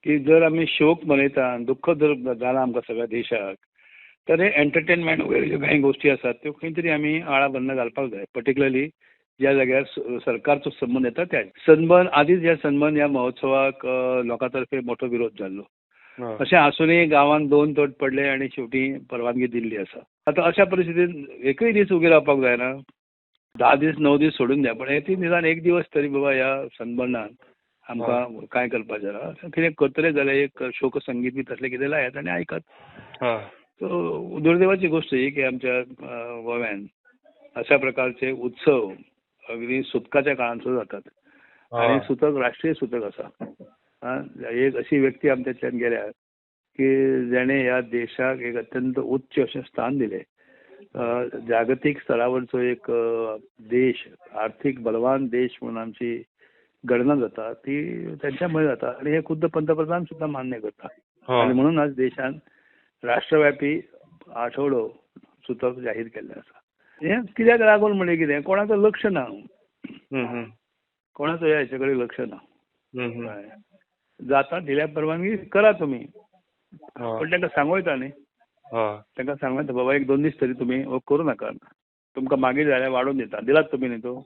की जर आमी शोक मनयता, दुख्ख जर जाला आमकां सगळ्या देशाक, तर हे एंटरटेनमेंट वगैरे ज्यो कांय गोश्टी आसात त्यो खंय तरी आमी आळाबंद घालपाक जाय, पर्टिक्युलरली ज्या जाग्यार सरकारचो संबंद येता त्या सनबर्न आदींच ह्या सनबर्न ह्या महोत्सवाक लोकां तर्फे मोठो विरोध जाल्लो. अशें आसूनय गांवांत दोन तोट पडले आनी शेवटी परवानगी दिल्ली आसा. आतां अशा परिस्थितीन एकूय दीस उबे रावपाक जायना, 10 दीस 9 दीस सोडून द्या, पण एक निदान एक दिवस तरी बाबा ह्या सनबर्नान आमकां कांय करपाचें ना, कितें करतले जाल्यार एक शोक संगीत बी तसलें कितें लायात आनी आयकात. सो दुर्दैवाची गोश्ट ही की आमच्या गोव्यान अशा प्रकारचे उत्सव अगदी सुतकाच्या काळांत सुद्दां जातात आनी सुतक राष्ट्रीय सुतक आसा. एक अशी व्यक्ती आमच्यातल्यान गेल्या की जेणे ह्या देशाक एक अत्यंत उच्च अशें स्थान दिलें. जागतीक स्तरावरचो एक देश, आर्थीक बलवान देश म्हणून आमची गणना जाता ती त्यांच्यामुळे जाता आणि हे खुद्द पंतप्रधान सुद्दां मान्य करता. आनी म्हणून आज देशान राष्ट्रव्यापी आठवडो सुतक जाहीर केल्लें आसा. हें कित्याक लागून म्हणजे कितें कोणाचो लक्ष ना, कोणाचो ह्या हेचे कडेन लक्ष ना. जाता दिल्या परवानगी करा तुमी, पण तांकां सांगू येता न्ही, तांकां सांगू येता बाबा 1-2 दीस तरी तुमी हो करूं नाका, तुमकां मागीर जाल्यार वाडोवन दिता, दिलात तुमी न्ही तो.